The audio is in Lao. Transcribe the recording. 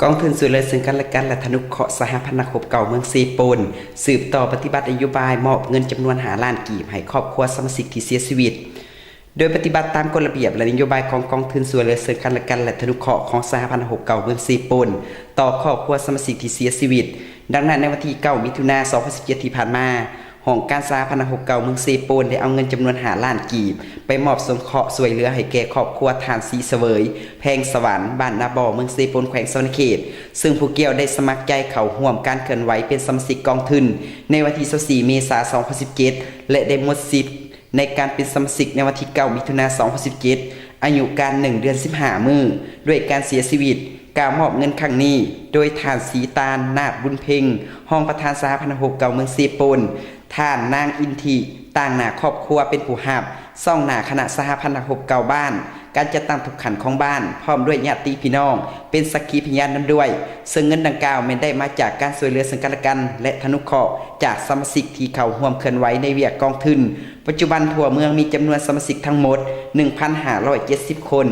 ກອງທຶນຊ່ວຍເຫຼືອເຊິ່ງກັນແລະກັນ ແລະ ທະນຸເຄາະ ສະຫະພັນນັກຮົບເກົ່າເມືອງເຊໂປນ ສືບຕໍ່ປະຕິບັດນະໂຍບາຍມອບເງິນຈຳນວນຫ້າລ້ານກີບ ໃຫ້ຄອບຄົວສະມາຊິກທີ່ເສຍຊີວິດ. ໂດຍປະຕິບັດຕາມກົດລະບຽບ ແລະ ນະໂຍບາຍຂອງກອງທຶນຊ່ວຍເຫຼືອເຊິ່ງກັນແລະກັນ ແລະ ທະນຸເຄາະ ຂອງສະຫະພັນນັກຮົບເກົ່າເມືອງເຊໂປນ ຕໍ່ຄອບຄົວສະມາຊິກທີ່ເສຍຊີວິດ. ດັ່ງນັ້ນ, ໃນວັນທີເກົ້າ ມິຖຸນາ ສອງພັນສິບເຈັດ ທີ່ຜ່ານມາ, ຫ້ອງການສະຫະພັນນັກຮົບເກົ່າເມືອງເຊໂປນ ໄດ້ເອົາເງິນຈຳນວນຫ້າລ້ານກີບ ໄປມອບສົງເຄາະຊ່ວຍເຫຼືອໃຫ້ແກ່ຄອບຄົວທ່ານ ສີສະເຫວີຍ ແພງສະຫວັນ ບ້ານນາບໍ່ ເມືອງເຊໂປນ ແຂວງສະຫວັນນະເຂດ, ເຊິ່ງຜູ້ກ່ຽວໄດ້ສະໝັກໃຈເຂົ້າຮ່ວມການເຄື່ອນໄຫວເປັນສະມາຊິກກອງທຶນ ໃນວັນທີຊາວສີ່ ເມສາ ສອງພັນສິບເຈັດ ແລະ ໄດ້ໝົດສິດໃນການເປັນສະມາຊິກໃນວັນທີເກົ້າ ມິຖຸນາ ສອງພັນສິບເຈັດ, ອາຍຸການໜຶ່ງເດືອນສິບຫ້າມື້ ດ້ວຍການເສຍຊີວິດ. ການມອບເງິນຄັ້ງນີ້ ໂດຍທ່ານ ສີຕານ ນາດບຸນເພັງ ຮອງປະທານສະຫະພັນນັກຮົບເກົ່າເມືອງເຊໂປນ, ທ່ານ ນາງ ອິນທິ ຕາງໜ້າຄອບຄົວເປັນຜູ້ຮັບ, ສ່ອງໜ້າຄະນະສະຫະພັນນັກຮົບເກົ່າບ້ານ, ການຈັດຕັ້ງທຸກຂັ້ນຂອງບ້ານ ພ້ອມດ້ວຍຍາດຕິພີ່ນ້ອງ ເປັນສັກຂີພະຍານນຳດ້ວຍ, ເຊິ່ງເງິນດັ່ງກ່າວແມ່ນໄດ້ມາຈາກການຊ່ວຍເຫຼືອເຊິ່ງກັນແລະກັນ ແລະ ທະນຸເຄາະຈາກສະມາຊິກທີ່ເຂົ້າຮ່ວມເຄື່ອນໄຫວໃນວຽກກອງທຶນ. ປັດຈຸບັນທົ່ວເມືອງມີຈຳນວນສະມາຊິກທັງໝົດໜຶ່ງພັນຫ້າຮ້ອຍເຈັດສິບຄົນ.